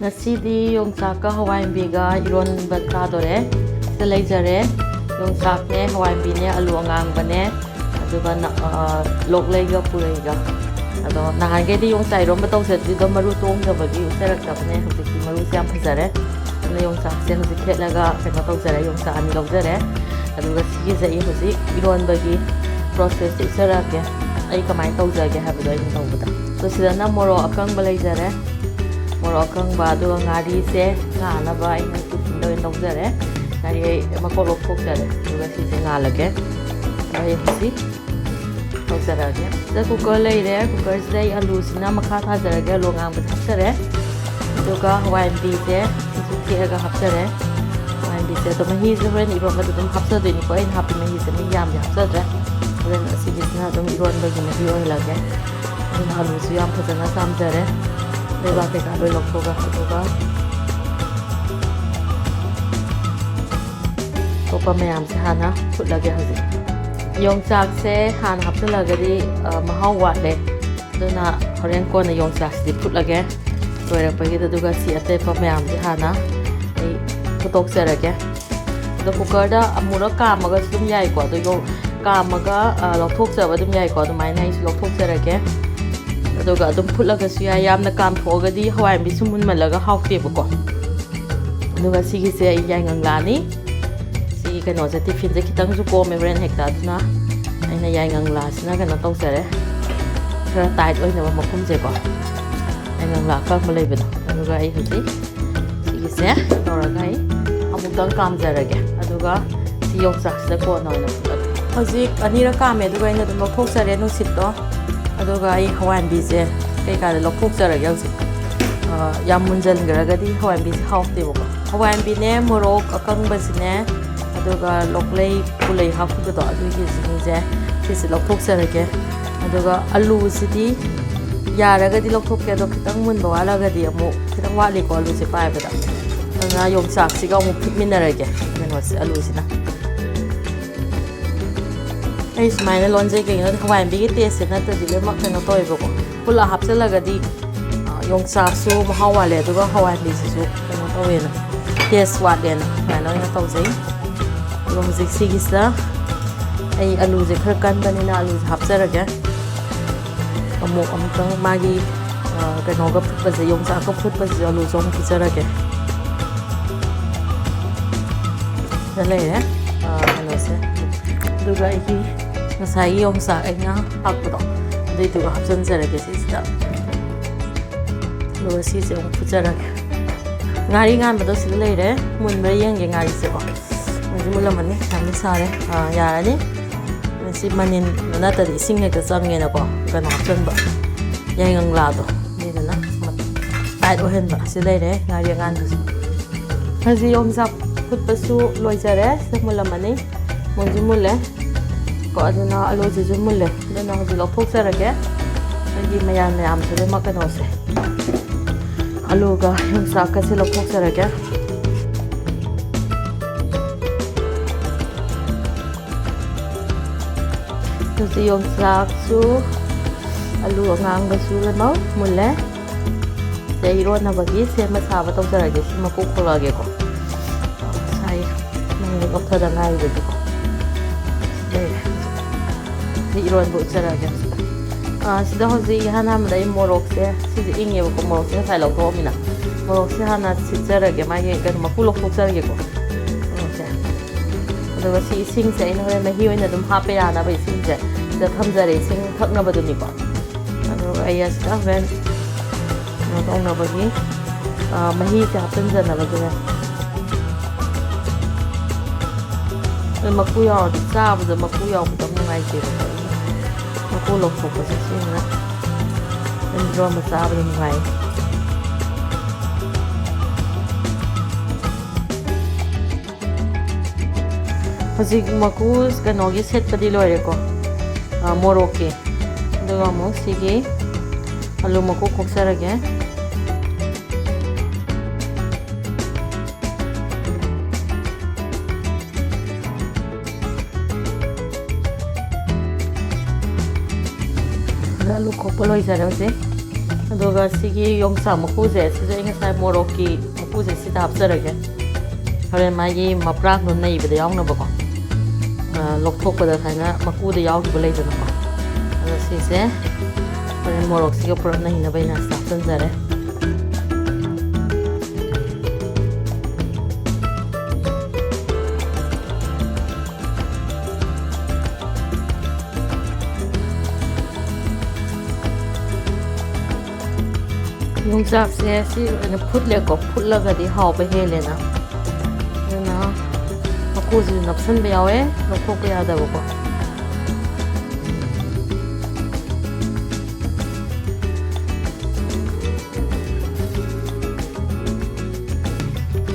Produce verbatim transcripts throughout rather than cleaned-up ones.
ꯉꯁꯤꯗꯤ ꯌꯣꯡꯆꯥꯛꯀ ꯍꯋꯥꯏꯟꯕꯤꯒ ꯏꯔꯣꯟꯕ ꯆꯥꯗꯣꯔꯦ꯫ ꯁꯤꯗ ꯂꯩꯖꯔꯦ, ꯌꯣꯡꯆꯥꯛꯅꯦ, ꯍꯋꯥꯏꯟꯕꯤꯅꯦ, ꯑꯂꯨ ꯑꯉꯥꯡꯕꯅꯦ, ꯑꯗꯨꯒ ꯅ-, ꯑ, ꯂꯣꯛꯂꯩꯒ ꯄꯨꯔꯩꯒ꯫ ꯑꯗꯣ ꯅꯍꯥꯟꯈꯩꯗꯤ ꯌꯣꯡꯆꯥꯛ ꯏꯔꯣꯟꯕ ꯇꯧꯖꯗ꯭ꯔꯤꯗꯣ ꯃꯔꯨ ꯇꯣꯡꯗꯕꯒꯤ ꯎꯠꯆꯔꯛꯇꯕꯅꯦ꯫ ꯍꯧꯖꯤꯛꯇꯤ ꯃꯔꯨꯁꯦ ꯌꯥꯝ ꯐꯖꯔꯦ꯫ ꯑꯗꯨꯅ ꯌꯣꯡꯆꯥꯛꯁꯦ ꯍꯧꯖꯤꯛ ꯈꯦꯠꯂꯒ ꯀꯩꯅꯣ ꯇꯧꯖꯔꯦ, ꯌꯣꯡꯆꯥꯛ ꯑꯅꯤ ꯂꯧꯖꯔꯦ꯫ ꯑꯗꯨꯒ ꯁꯤꯒꯤꯁꯦ ꯑꯩ ꯍꯧꯖꯤꯛ ꯏꯔꯣꯟꯕꯒꯤ ꯄ꯭ꯔꯣꯁꯦꯁꯁꯦ ꯎꯠꯆꯔꯛꯑꯒꯦ, ꯑꯩ ꯀꯃꯥꯏꯅ ꯇꯧꯖꯒꯦ ꯍꯥꯏꯕꯗꯣ ꯑꯩꯅ ꯇꯧꯕꯗ꯫ ꯑꯗꯣ ꯁꯤꯗꯅ ꯃꯣꯔꯣꯛ ꯑꯀꯪꯕ ꯂꯩꯖꯔꯦ, ꯃꯣꯔꯣꯛ ꯑꯀꯪꯕ, ꯑꯗꯨꯒ ꯉꯥꯔꯤꯁꯦ ꯉꯥꯅꯕ ꯑꯩꯅ ꯇꯤꯐꯤꯟꯗ ꯑꯣꯏꯅ ꯂꯧꯖꯔꯦ꯫ ꯉꯥꯔꯤ ꯑꯩ ꯃꯀꯣꯛ ꯂꯧꯊꯣꯛꯆꯔꯦ, ꯑꯗꯨꯒ ꯁꯤꯁꯦ ꯉꯥꯜꯂꯒꯦ꯫ ꯑꯗꯣ ꯑꯩ ꯍꯧꯖꯤꯛ ꯇꯧꯖꯔꯛꯑꯒꯦ꯫ ꯁꯤꯗ ꯀꯨꯀꯔ ꯂꯩꯔꯦ, ꯀꯨꯀꯔꯁꯤꯗ ꯑꯩ ꯑꯂꯨꯁꯤꯅ ꯃꯈꯥ ꯊꯥꯖꯔꯒꯦ, ꯑꯂꯨ ꯑꯉꯥꯡꯕꯁꯦ ꯍꯥꯞꯆꯔꯦ꯫ ꯑꯗꯨꯒ ꯍꯋꯥꯏꯟꯕꯤꯁꯦ ꯁꯤꯁꯨ ꯈꯤꯛꯑꯒ ꯍꯥꯞꯆꯔꯦ꯫ ꯍꯋꯥꯏꯟꯕꯤꯁꯦ ꯑꯗꯣ ꯃꯍꯤꯁꯦ ꯍꯣꯔꯦꯟ ꯏꯔꯣꯟꯕꯗ ꯑꯗꯨꯝ ꯍꯥꯞꯆꯗꯣꯏꯅꯤꯀꯣ꯫ ꯑꯩꯅ ꯍꯥꯞꯄꯤ ꯃꯍꯤꯁꯦ ꯃꯍꯤ ꯌꯥꯝꯗꯤ ꯍꯥꯞꯆꯗ꯭ꯔꯦ꯫ ꯍꯣꯔꯦꯟ ꯑꯁꯤꯒꯤꯁꯤꯅ ꯑꯗꯨꯝ ꯏꯔꯣꯟꯕꯒꯤ ꯃꯍꯤ ꯑꯣꯏꯍꯜꯂꯒꯦ꯫ ꯑꯗꯨꯅ ꯑꯂꯨꯁꯨ ꯌꯥꯝ ꯐꯖꯅ ꯆꯥꯝꯖꯔꯦ, ꯂꯩꯕꯥꯛ ꯀꯩꯀꯥ ꯂꯣꯏ ꯂꯧꯊꯣꯛꯑꯒ꯫ ꯑꯗꯨꯒ ꯑꯇꯣꯞꯄ ꯃꯌꯥꯝꯁꯦ ꯍꯥꯟꯅ ꯐꯨꯠꯂꯒꯦ꯫ ꯍꯧꯖꯤꯛ ꯌꯣꯡꯆꯥꯛꯁꯦ ꯍꯥꯟꯅ ꯍꯥꯞꯆꯤꯜꯂꯒꯗꯤ, ꯑ, ꯃꯍꯥꯎ ꯋꯥꯠꯂꯦ꯫ ꯑꯗꯨꯅ ꯍꯣꯔꯦꯟ ꯀꯣꯟꯅ ꯌꯣꯡꯆꯥꯛꯁꯤꯗꯤ ꯐꯨꯠꯂꯒꯦ ꯂꯣꯏꯔꯛꯄꯒꯤꯗ꯫ ꯑꯗꯨꯒ ꯁꯤ ꯑꯇꯦꯛꯄ ꯃꯌꯥꯝꯁꯦ ꯍꯥꯟꯅ ꯑꯩ ꯐꯨꯠꯇꯣꯛꯆꯔꯒꯦ꯫ ꯑꯗꯣ ꯀꯨꯀꯔꯗ ꯑꯃꯨꯔꯛ ꯀꯥꯝꯃꯒꯁꯨ ꯑꯗꯨꯝ ꯌꯥꯏꯀꯣ꯫ ꯑꯗꯣ ꯌꯣ-, ꯀꯥꯝꯃꯒ, ꯑ, ꯂꯧꯊꯣꯛꯆꯕ ꯑꯗꯨꯝ ꯌꯥꯏꯀꯣ꯫ ꯑꯗꯨꯃꯥꯏꯅ ꯑꯩꯁꯨ ꯂꯧꯊꯣꯛꯆꯔꯒꯦ꯫ ꯑꯗꯨꯒ ꯑꯗꯨꯝ ꯐꯨꯠꯂꯒꯁꯨ ꯌꯥꯏ꯫ ꯌꯥꯝꯅ ꯀꯥꯝꯊꯣꯛꯑꯒꯗꯤ ꯍꯋꯥꯏ ꯃꯨꯟꯕꯤꯁꯨ ꯃꯨꯟꯃꯜꯂꯒ ꯍꯥꯎꯇꯦꯕꯀꯣ꯫ ꯑꯗꯨꯒ ꯁꯤꯒꯤꯁꯦ ꯑꯩ ꯌꯥꯏꯉꯪꯂꯥꯅꯤ꯫ ꯁꯤꯒꯤ ꯀꯩꯅꯣꯁꯦ, ꯇꯤꯐꯤꯟꯁꯦ ꯈꯤꯇꯪꯁꯨ ꯀꯣꯝꯃꯦ ꯍꯣꯔꯦꯟ ꯍꯦꯛꯇ, ꯑꯗꯨꯅ ꯑꯩꯅ ꯌꯥꯏꯉꯪꯂꯥꯁꯤꯅ ꯀꯩꯅꯣ ꯇꯧꯖꯔꯦ, ꯈꯔ ꯇꯥꯏꯠ ꯑꯣꯏꯅꯕ ꯃꯈꯨꯝꯁꯦꯀꯣ, ꯌꯥꯏꯉꯪꯂꯥ ꯑꯀꯪꯕ ꯂꯩꯕꯗꯣ꯫ ꯑꯗꯨꯒ ꯑꯩ ꯍꯧꯖꯤꯛ ꯁꯤꯒꯤꯁꯦ ꯇꯧꯔꯒ ꯑꯩ ꯑꯃꯨꯛꯇꯪ ꯀꯥꯝꯖꯔꯒꯦ꯫ ꯑꯗꯨꯒ ꯁꯤ ꯌꯣꯡꯆꯥꯛꯁꯤꯗ ꯀꯣꯟꯅ ꯑꯣꯏꯅ ꯐꯨꯠꯂꯒꯦ꯫ ꯍꯧꯖꯤꯛ ꯑꯅꯤꯔꯛ ꯀꯥꯝꯃꯦ, ꯑꯗꯨꯒ ꯑꯩꯅ ꯑꯗꯨꯝ ꯂꯧꯊꯣꯛꯆꯔꯦ ꯅꯨꯡꯁꯤꯠꯇꯣ꯫ ꯑꯗꯨꯒ ꯑꯩ ꯍꯋꯥꯏꯟꯕꯤꯁꯦ ꯀꯩꯀꯥꯗ ꯂꯧꯊꯣꯛꯆꯔꯒꯦ ꯍꯧꯖꯤꯛ꯫ ꯑ, ꯌꯥꯝ ꯃꯨꯟꯖꯟꯈ꯭ꯔꯒꯗꯤ ꯍꯋꯥꯏꯟꯕꯤꯁꯦ ꯍꯥꯎꯇꯦꯕꯀꯣ꯫ ꯍꯋꯥꯏꯟꯕꯤꯅꯦ, ꯃꯣꯔꯣꯛ ꯑꯀꯪꯕꯁꯤꯅꯦ, ꯑꯗꯨꯒ ꯂꯣꯛꯂꯩ ꯄꯨꯂꯩ ꯍꯥꯞꯈꯤꯕꯗꯣ, ꯑꯗꯨꯒꯤꯁꯤꯡꯁꯦ ꯁꯤꯁꯦ ꯂꯧꯊꯣꯛꯆꯔꯒꯦ꯫ ꯑꯗꯨꯒ ꯑꯂꯨꯁꯤꯗꯤ ꯌꯥꯔꯒꯗꯤ ꯂꯧꯊꯣꯛꯀꯦ, ꯑꯗꯣ ꯈꯤꯇꯪ ꯃꯨꯟꯕ ꯋꯥꯠꯂꯒꯗꯤ ꯑꯃꯨꯛ ꯈꯤꯇꯪ ꯋꯥꯠꯂꯤꯀꯣ ꯑꯂꯨꯁꯦ ꯄꯥꯏꯕꯗ꯫ ꯑꯗꯨꯅ ꯌꯣꯡꯆꯥꯛꯁꯤꯒ ꯑꯃꯨꯛ ꯐꯨꯠꯃꯤꯟꯅꯔꯒꯦ, ꯀꯩꯅꯣꯁꯦ, ꯑꯂꯨꯁꯤꯅ꯫ ꯑꯩ ꯁꯨꯃꯥꯏꯅ ꯂꯣꯟꯖꯩ, ꯀꯩꯒꯤꯅꯣꯗꯤ ꯍꯋꯥꯏꯟꯕꯤꯒꯤ ꯇꯦꯁꯁꯦ ꯅꯠꯇ꯭ꯔꯗꯤ ꯂꯣꯏꯅꯃꯛ ꯀꯩꯅꯣ ꯇꯧꯋꯦꯕꯀꯣ꯫ ꯄꯨꯂꯞ ꯍꯥꯞꯆꯤꯜꯂꯒꯗꯤ, ꯑ, ꯌꯣꯡꯆꯥꯛꯁꯨ ꯃꯍꯥꯎ ꯋꯥꯠꯂꯦ, ꯑꯗꯨꯒ ꯍꯋꯥꯏ ꯃꯨꯕꯤꯁꯤꯁꯨ ꯀꯩꯅꯣ ꯇꯧꯋꯦꯅ, ꯇꯦꯁ ꯋꯥꯠꯂꯦꯅ ꯑꯗꯨꯃꯥꯏꯅ ꯑꯣꯏꯅ ꯇꯧꯖꯩ꯫ ꯑꯗꯣ ꯍꯧꯖꯤꯛ ꯁꯤꯒꯤꯁꯤꯗ ꯑꯩ ꯑꯂꯨꯁꯦ ꯈꯔ ꯀꯟꯕꯅꯤꯅ ꯑꯂꯨꯁꯦ ꯍꯥꯞꯆꯔꯒꯦ꯫ ꯑꯃꯨꯛ ꯑꯃꯨꯛꯇꯪ ꯃꯥꯒꯤ, ꯑ, ꯀꯩꯅꯣꯒ ꯐꯨꯠꯄꯁꯦ, ꯌꯣꯡꯆꯥꯛꯀ ꯐꯨꯠꯄꯁꯤꯁꯨ ꯑꯂꯨꯁꯨ ꯑꯃꯨꯛ ꯐꯨꯠꯆꯔꯒꯦ꯫ ꯁꯤꯗ ꯂꯩꯔꯦ, ꯑ, ꯀꯩꯅꯣꯁꯦ꯫ ꯑꯗꯨꯒ ꯑꯩꯒꯤ ꯉꯁꯥꯏꯒꯤ ꯌꯣꯡꯆꯥꯛ ꯑꯩꯅ ꯍꯥꯞꯄꯗꯣ, ꯑꯗꯨꯏꯗꯨꯒ ꯍꯥꯞꯆꯤꯟꯖꯔꯒꯦ ꯁꯤꯁꯤꯗ꯫ ꯑꯗꯨꯒ ꯁꯤꯁꯦ ꯑꯃꯨꯛ ꯐꯨꯠꯆꯔꯒꯦ꯫ ꯉꯥꯔꯤ ꯉꯥꯟꯕꯗꯣ ꯁꯤꯗ ꯂꯩꯔꯦ꯫ ꯃꯨꯟꯕ꯭ꯔꯥ ꯌꯦꯡꯒꯦ ꯉꯥꯔꯤꯁꯦꯀꯣ꯫ ꯃꯨꯟꯁꯨ ꯃꯨꯜꯂꯝꯃꯅꯤ꯫ ꯌꯥꯝꯅ ꯁꯥꯔꯦ꯫ ꯑꯥ, ꯌꯥꯔꯅꯤ꯫ ꯁꯤ ꯃꯅꯤꯟ ꯅꯠꯇ꯭ꯔꯗꯤ ꯏꯁꯤꯡ ꯍꯦꯛꯇ ꯆꯪꯉꯦꯅꯀꯣ, ꯀꯩꯅꯣ ꯍꯥꯞꯆꯤꯟꯕ, ꯌꯥꯏꯉꯪꯂꯥꯗꯣ, ꯑꯗꯨꯗꯨꯅ ꯇꯥꯏꯠ ꯑꯣꯏꯍꯟꯕ꯫ ꯁꯤ ꯂꯩꯔꯦ ꯉꯥꯔꯤ ꯑꯉꯥꯟꯕꯁꯦ꯫ ꯍꯧꯖꯤꯛ ꯌꯣꯡꯆꯥꯛ ꯐꯨꯠꯄꯁꯨ ꯂꯣꯏꯖꯔꯦ꯫ ꯁꯤ ꯃꯨꯜꯂꯝꯃꯅꯤ꯫ ꯃꯨꯟꯁꯨ ꯃꯨꯜꯂꯦ꯫ ꯀꯣ, ꯑꯗꯨꯅ ꯑꯂꯨꯁꯤꯁꯨ ꯃꯨꯜꯂꯦ꯫ ꯑꯗꯨꯅ ꯍꯧꯖꯤꯛ ꯂꯧꯊꯣꯛꯆꯔꯒꯦ꯫ ꯑꯩꯒꯤ ꯃꯌꯥꯟ ꯃꯌꯥꯝꯁꯤꯗ ꯃꯥ ꯀꯩꯅꯣꯁꯦ, ꯑꯂꯨꯒ ꯌꯣꯡꯆꯥꯛꯀꯁꯦ ꯂꯧꯊꯣꯛꯆꯔꯒꯦ꯫ ꯍꯧꯖꯤꯛ ꯌꯣꯡꯆꯥꯛꯁꯨ, ꯑꯂꯨ ꯑꯉꯥꯡꯕꯁꯨ ꯂꯣꯏꯅꯃꯛ ꯃꯨꯜꯂꯦ꯫ ꯁꯤꯗ ꯏꯔꯣꯟꯅꯕꯒꯤ ꯁꯦꯝꯕ ꯁꯥꯕ ꯇꯧꯖꯔꯒꯦ꯫ ꯁꯤ ꯃꯀꯨ ꯈꯣꯛꯂꯛꯑꯒꯦꯀꯣ꯫ ꯉꯁꯥꯏ ꯃꯩ ꯂꯧꯊꯗ ꯉꯥꯏꯔꯤꯕꯒꯤꯀꯣ꯫ ꯂꯩꯔꯦ꯫ ꯁꯤ ꯏꯔꯣꯟꯕ ꯎꯠꯆꯔꯛꯑꯒꯦ꯫ ꯑꯥ, ꯁꯤꯗ ꯍꯧꯖꯤꯛ ꯏꯍꯥꯟ ꯍꯥꯟꯕꯗ ꯑꯩ ꯃꯣꯔꯣꯛꯁꯦ, ꯁꯤꯁꯦ ꯏꯪꯉꯦꯕꯀꯣ, ꯃꯣꯔꯣꯛꯁꯦ ꯉꯁꯥꯏ ꯂꯧꯊꯣꯛꯑꯃꯤꯅ꯫ ꯃꯣꯔꯣꯛꯁꯦ ꯍꯥꯟꯅ ꯁꯤꯠꯆꯔꯒꯦ, ꯃꯥꯒꯤ ꯀꯩꯅꯣ ꯃꯀꯨ ꯂꯧꯊꯣꯛꯆꯔꯒꯦꯀꯣ꯫ ꯃꯣꯔꯣꯛꯁꯦ꯫ ꯑꯗꯨꯒ ꯁꯤ ꯏꯁꯤꯡꯁꯦ ꯑꯩꯅ ꯍꯣꯔꯦꯟ ꯃꯍꯤ ꯑꯣꯏꯅ ꯑꯗꯨꯝ ꯍꯥꯞꯄ ꯌꯥꯅꯕ ꯏꯁꯤꯡꯁꯦ ꯁꯤꯗ ꯊꯝꯖꯔꯦ, ꯏꯁꯤꯡ ꯊꯛꯅꯕꯗꯨꯅꯤꯀꯣ꯫ ꯑꯗꯨꯒ ꯑꯩ ꯑꯁꯤꯗ ꯍꯣꯔꯦꯟ ꯀꯩꯅꯣ ꯇꯧꯅꯕꯒꯤ, ꯑ, ꯃꯍꯤꯁꯦ ꯍꯥꯞꯆꯤꯟꯖꯅꯕꯒꯤꯅꯦ꯫ ꯑꯗꯨ ꯃꯀꯨ ꯌꯥꯎꯔꯗꯤ ꯆꯥꯕꯗ ꯃꯀꯨ ꯌꯥꯎꯕꯗꯣ ꯌꯥꯝ ꯅꯨꯡꯉꯥꯏꯇꯦꯕꯀꯣ꯫ ꯑꯗꯨꯅ ꯃꯀꯨ ꯂꯧꯊꯣꯛꯄꯁꯦ ꯁꯤꯅ ꯑꯗꯨꯝ ꯏꯔꯣꯟꯕ ꯆꯥꯕꯗ ꯅꯨꯡꯉꯥꯏ꯫ ꯍꯧꯖꯤꯛ ꯃꯀꯨ ꯀꯩꯅꯣꯒꯤ ꯁꯦꯠꯄꯗꯤ ꯂꯣꯏꯔꯦꯀꯣ, ꯑ, ꯃꯣꯔꯣꯛꯀꯤ꯫ ꯑꯗꯨꯒ ꯑꯃꯨꯛ ꯁꯤꯒꯤ ꯑꯂꯨ ꯃꯀꯨ ꯈꯣꯛꯆꯔꯒꯦ꯫ ꯑꯗ ꯑꯂꯨ ꯈꯣꯛꯄ ꯂꯣꯏꯖꯔꯦ ꯍꯧꯖꯤꯛ꯫ ꯑꯗꯨꯒ ꯁꯤꯒꯤ ꯌꯣꯡꯆꯥꯛ ꯃꯀꯨꯁꯦ, ꯁꯤꯁꯦ ꯑꯩ ꯉꯁꯥꯏ ꯃꯣꯔꯣꯛꯀꯤ ꯃꯀꯨꯁꯦ ꯁꯤꯗ ꯍꯥꯞꯆꯔꯒꯦ꯫ ꯍꯣꯔꯦꯟ ꯃꯥꯒꯤ ꯃꯄ꯭ꯔꯥꯡꯗꯣ ꯅꯩꯕꯗ ꯌꯥꯎꯅꯕꯀꯣ꯫ ꯑ, ꯂꯧꯊꯣꯛꯄꯗ ꯁꯨꯃꯥꯏꯅ ꯃꯀꯨꯗ ꯌꯥꯎꯈꯤꯕ ꯂꯩꯗꯅꯀꯣ꯫ ꯑꯗꯣ ꯁꯤꯁꯦ ꯍꯣꯔꯦꯟ ꯃꯣꯔꯣꯛꯁꯤꯒ ꯄꯨꯂꯞ ꯅꯩꯅꯕ ꯑꯩꯅ ꯁꯤꯗ ꯍꯥꯞꯆꯤꯟꯖꯔꯦ꯫ ꯌꯣꯡꯆꯥꯛꯁꯦ ꯁꯤ ꯑꯣꯏꯅ ꯐꯨꯠꯂꯦꯀꯣ, ꯐꯨꯠꯂꯒꯗꯤ ꯍꯥꯎꯕ ꯍꯦꯜꯂꯦꯅ꯫ ꯑꯗꯨꯅ ꯃꯀꯨꯁꯤꯁꯨ ꯅꯞꯁꯟꯕ ꯌꯥꯎꯋꯦ, ꯂꯧꯊꯣꯛꯄ ꯌꯥꯗꯕꯀꯣ꯫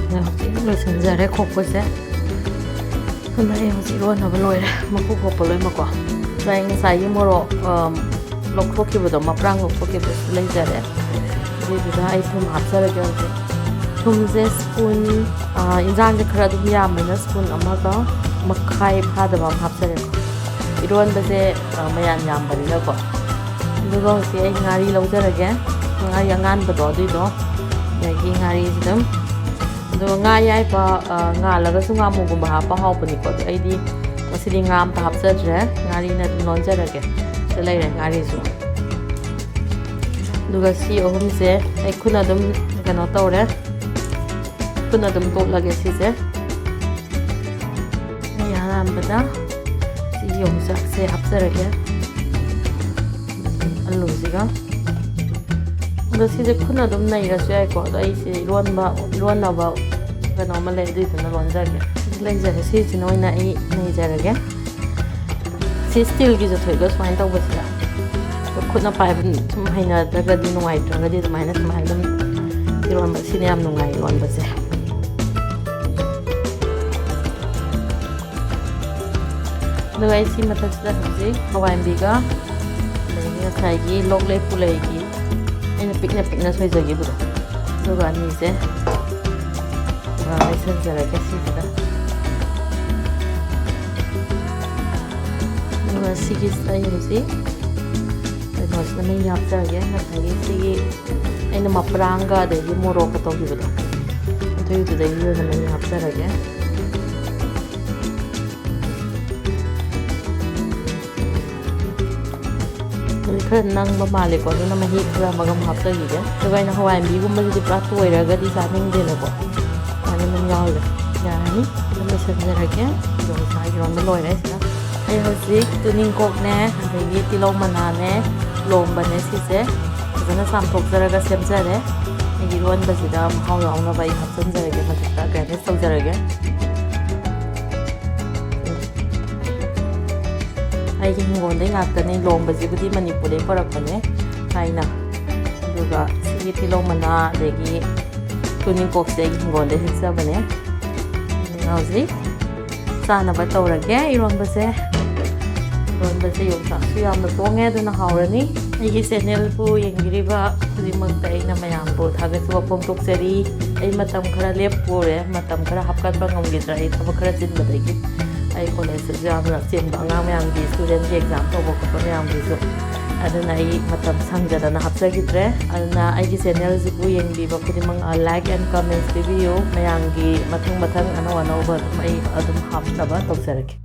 ꯑꯗ ꯍꯧꯖꯤꯛ ꯂꯣꯏꯁꯤꯟꯖꯔꯦ ꯈꯣꯛꯄꯁꯦ꯫ ꯑꯗ ꯑꯩ ꯍꯧꯖꯤꯛ ꯏꯔꯣꯟꯅꯕ ꯂꯣꯏꯔꯦ, ꯃꯀꯨ ꯈꯣꯛꯄ ꯂꯣꯏꯅꯃꯛꯀꯣ꯫ ꯑꯗ ꯑꯩ ꯉꯁꯥꯏꯒꯤ ꯃꯣꯔꯣꯛ, ꯑꯝ, ꯂꯧꯊꯣꯛꯈꯤꯕꯗꯣ, ꯃꯄ꯭ꯔꯥꯡ ꯂꯧꯊꯣꯛꯈꯤꯕꯗꯨꯁꯨ ꯂꯩꯖꯔꯦ꯫ ꯑꯗꯨꯏꯗꯨꯗ ꯑꯩ ꯊꯨꯝ ꯍꯥꯞꯆꯔꯒꯦ ꯍꯧꯖꯤꯛ꯫ ꯊꯨꯝꯁꯦ spoon, ꯑ, ꯏꯟꯖꯥꯡꯁꯦ ꯈꯔ ꯑꯗꯨꯝ ꯌꯥꯝꯕꯅꯤꯅ spoon ꯑꯃꯒ ꯃꯈꯥꯏ ꯐꯥꯗꯕ ꯑꯃ ꯍꯥꯞꯆꯔꯦꯀꯣ, ꯏꯔꯣꯟꯕꯁꯦ, ꯑ, ꯃꯌꯥꯝ ꯌꯥꯝꯕꯅꯤꯅꯀꯣ꯫ ꯑꯗꯨꯒ ꯍꯧꯖꯤꯛ ꯑꯩ ꯉꯥꯔꯤ ꯂꯧꯖꯔꯒꯦ, ꯉꯥꯔꯤ ꯑꯉꯥꯟꯕꯗꯣ ꯑꯗꯨꯏꯗꯣ, ꯑꯗꯒꯤ ꯉꯥꯔꯤꯁꯤ ꯑꯗꯨꯝ꯫ ꯑꯗꯨꯒ ꯉꯥ ꯑꯌꯥꯏꯕ, ꯑ, ꯉꯥꯜꯂꯒꯁꯨ ꯉꯥꯃꯨꯒꯨꯝꯕ ꯍꯥꯞꯄ ꯍꯥꯎꯕꯅꯤꯀꯣ꯫ ꯑꯗꯣ ꯑꯩꯗꯤ ꯉꯁꯤꯗꯤ ꯉꯥ ꯑꯝꯇ ꯍꯥꯞꯆꯗ꯭ꯔꯦ, ꯉꯥꯔꯤꯅ ꯑꯗꯨꯝ ꯂꯣꯟꯖꯔꯒꯦ꯫ ꯁꯤꯗ ꯂꯩꯔꯦ ꯉꯥꯔꯤꯁꯨ꯫ ꯑꯗꯨꯒ ꯁꯤ ꯑꯍꯨꯝꯁꯦ ꯑꯩ ꯈꯨꯠꯅ ꯑꯗꯨꯝ ꯀꯩꯅꯣ ꯇꯧꯔꯦ, ꯈꯨꯠꯅ ꯑꯗꯨꯝ ꯇꯣꯠꯂꯒꯦ ꯁꯤꯁꯦ꯫ ꯑꯩ ꯑꯍꯥꯟꯕꯗ ꯁꯤ ꯌꯣꯡꯆꯥꯛꯁꯦ ꯍꯥꯞꯆꯔꯒꯦ, ꯑꯂꯨꯁꯤꯒ꯫ ꯑꯗꯣ ꯁꯤꯁꯦ ꯈꯨꯠꯅ ꯑꯗꯨꯝ ꯅꯩꯔꯁꯨ ꯌꯥꯏꯀꯣ꯫ ꯑꯗꯣ ꯑꯩꯁꯦ ꯏꯔꯣꯟꯕ, ꯏꯔꯣꯟꯅꯕ ꯀꯩꯅꯣ ꯑꯃ ꯂꯩ, ꯑꯗꯨꯏꯗꯨꯅ ꯂꯣꯟꯖꯒꯦ꯫ ꯂꯩꯖꯔꯦ, ꯁꯤꯁꯤꯅ ꯑꯣꯏꯅ ꯑꯩ ꯅꯩꯖꯔꯒꯦ꯫ ꯁꯤ steelꯒꯤꯁꯨ ꯊꯣꯛꯏꯀꯣ ꯁꯨꯃꯥꯏꯅ ꯇꯧꯕꯁꯤꯗ꯫ ꯑꯗꯣ ꯈꯨꯠꯅ ꯄꯥꯏꯕ ꯁꯨꯝ ꯍꯩꯅꯗ꯭ꯔꯒꯗꯤ ꯅꯨꯡꯉꯥꯏꯇ꯭ꯔꯒꯗꯤ ꯑꯗꯨꯃꯥꯏꯅ ꯁꯨꯃꯥꯏꯅ ꯑꯗꯨꯝ ꯏꯔꯣꯟꯕ, ꯁꯤꯅ ꯌꯥꯝ ꯅꯨꯡꯉꯥꯏ ꯏꯔꯣꯟꯕꯁꯦ꯫ ꯑꯗꯨꯒ ꯑꯩ ꯁꯤ ꯃꯊꯛꯁꯤꯗ ꯍꯧꯖꯤꯛ ꯍꯋꯥꯏꯟꯕꯤꯒ, ꯑꯗꯒꯤ ꯉꯁꯥꯏꯒꯤ ꯂꯣꯛꯂꯩ ꯄꯨꯂꯩꯒꯤ ꯑꯩꯅ ꯄꯤꯛꯅ ꯄꯤꯛꯅ ꯁꯣꯏꯖꯈꯤꯕꯗꯣ, ꯑꯗꯨꯒ ꯑꯅꯤꯁꯦ ꯂꯩꯁꯟꯖꯔꯒꯦ ꯁꯤꯁꯤꯗ꯫ ꯑꯗꯨꯒ ꯁꯤꯒꯤꯁꯤꯗ ꯑꯩ ꯍꯧꯖꯤꯛ ꯀꯩꯅꯣꯁꯤꯅ ꯃꯍꯤ ꯍꯥꯞꯆꯔꯒꯦ꯫ ꯉꯁꯥꯏꯒꯤ ꯁꯤꯒꯤ ꯑꯩꯅ ꯃꯄ꯭ꯔꯥꯡꯒ ꯑꯗꯒꯤ ꯃꯣꯔꯣꯛꯀ ꯇꯧꯈꯤꯕꯗꯣ, ꯑꯗꯨꯒꯤꯗꯨꯗꯒꯤ ꯑꯣꯏꯅ ꯃꯍꯤ ꯍꯥꯞꯆꯔꯒꯦ꯫ ꯑꯗꯨ ꯈꯔ ꯅꯪꯕ ꯃꯥꯜꯂꯦꯀꯣ, ꯑꯗꯨꯅ ꯃꯍꯤ ꯈꯔ ꯑꯃꯒ ꯑꯃꯨꯛ ꯍꯥꯞꯆꯈꯤꯒꯦ꯫ ꯑꯗꯨꯒ ꯑꯩꯅ ꯍꯋꯥꯏ ꯃꯨꯕꯤꯒꯨꯝꯕꯁꯤꯗꯤ ꯄꯨꯔꯥ ꯇꯣꯏꯔꯒꯗꯤ ꯆꯥꯅꯤꯡꯗꯦꯅꯀꯣ, ꯑꯗꯨꯃꯥꯏꯅ ꯑꯗꯨꯝ ꯌꯥꯎꯍꯜꯂꯦ꯫ ꯌꯥꯔꯅꯤ, ꯑꯗꯨꯝ ꯂꯣꯏꯁꯤꯟꯖꯔꯒꯦ꯫ ꯑꯗꯨꯒ ꯉꯁꯥꯏ ꯏꯔꯣꯟꯕ ꯂꯣꯏꯔꯦ ꯁꯤꯗ꯫ ꯑꯩ ꯍꯧꯖꯤꯛ ꯇꯨꯅꯤꯡꯀꯣꯛꯅꯦ, ꯑꯗꯒꯤ ꯇꯤꯜꯍꯧ ꯃꯅꯥꯅꯦ, ꯂꯣꯝꯕꯅꯦ, ꯁꯤꯁꯦ ꯐꯖꯅ ꯆꯥꯝꯊꯣꯛꯆꯔꯒ ꯁꯦꯝꯖꯔꯦ꯫ ꯑꯩꯒꯤ ꯏꯔꯣꯟꯕꯁꯤꯗ ꯃꯍꯥꯎ ꯌꯥꯎꯅꯕ ꯑꯩ ꯍꯥꯞꯆꯤꯟꯖꯔꯒꯦ, ꯃꯊꯛꯇ ꯒꯥꯔꯅꯤꯁ ꯇꯧꯖꯔꯒꯦ꯫ ꯑꯩꯒꯤ ꯍꯤꯡꯒꯣꯜꯗꯩ ꯉꯥꯛꯇꯅꯦ, ꯂꯣꯝꯕꯁꯤꯕꯨꯗꯤ ꯃꯅꯤꯄꯨꯔꯗꯩ ꯄꯨꯔꯛꯄꯅꯦ ꯊꯥꯏꯅ꯫ ꯑꯗꯨꯒ ꯁꯤꯒꯤ ꯇꯤꯜꯍꯧ ꯃꯅꯥ ꯑꯗꯒꯤ ꯇꯨꯅꯤꯡꯀꯣꯛꯁꯦ ꯑꯩꯒꯤ ꯍꯤꯡꯒꯣꯜꯗꯩ ꯍꯦꯛꯆꯕꯅꯦ꯫ ꯑꯗꯨꯅ ꯍꯧꯖꯤꯛ ꯆꯥꯅꯕ ꯇꯧꯔꯒꯦ ꯏꯔꯣꯟꯕꯁꯦ꯫ ꯏꯔꯣꯟꯕꯁꯦ ꯌꯣꯡꯆꯥꯛꯁꯨ ꯌꯥꯝꯅ ꯇꯣꯡꯉꯦ, ꯑꯗꯨꯅ ꯍꯥꯎꯔꯅꯤ꯫ ꯑꯩꯒꯤ ꯆꯦꯅꯦꯜꯕꯨ ꯌꯦꯡꯕꯤꯔꯤꯕ ꯈꯨꯗꯤꯡꯃꯛꯇ ꯑꯩꯅ ꯃꯌꯥꯝꯕꯨ ꯊꯥꯒꯠꯆꯕ ꯐꯣꯡꯗꯣꯛꯆꯔꯤ꯫ ꯑꯩ ꯃꯇꯝ ꯈꯔ ꯂꯦꯞꯄꯨꯔꯦ, ꯃꯇꯝ ꯈꯔ ꯍꯥꯞꯀꯠꯄ ꯉꯝꯈꯤꯗ꯭ꯔꯦ ꯑꯩ ꯊꯕꯛ ꯈꯔ ꯆꯤꯟꯕꯗꯒꯤ꯫ ꯑꯩ ꯀꯣꯂꯦꯖꯇꯁꯨ ꯌꯥꯝꯅ ꯆꯤꯟꯕ, ꯑꯉꯥꯡ ꯃꯌꯥꯝꯒꯤ ꯁ꯭ꯇꯨꯗꯦꯟꯒꯤ ꯑꯦꯛꯖꯥꯝ ꯇꯧꯕ ꯈꯣꯠꯄ ꯃꯌꯥꯝꯒꯤꯁꯨ꯫ ꯑꯗꯨꯅ ꯑꯩ ꯃꯇꯝ ꯁꯪꯗꯗꯅ ꯍꯥꯞꯆꯈꯤꯗ꯭ꯔꯦ꯫ ꯑꯗꯨꯅ ꯑꯩꯒꯤ ꯆꯦꯅꯦꯜꯁꯤꯕꯨ ꯌꯦꯡꯕꯤꯕ ꯈꯨꯗꯤꯡꯃꯛ ꯂꯥꯏꯛ ꯑꯦꯟ ꯀꯃꯦꯟꯁ ꯄꯤꯕꯤꯌꯨ꯫ ꯃꯌꯥꯝꯒꯤ ꯃꯊꯪ ꯃꯊꯪ ꯑꯅꯧ ꯑꯅꯧꯕ ꯑꯗꯨꯝ ꯑꯩ ꯑꯗꯨꯝ ꯍꯥꯞꯅꯕ ꯇꯧꯖꯔꯛꯀꯦ꯫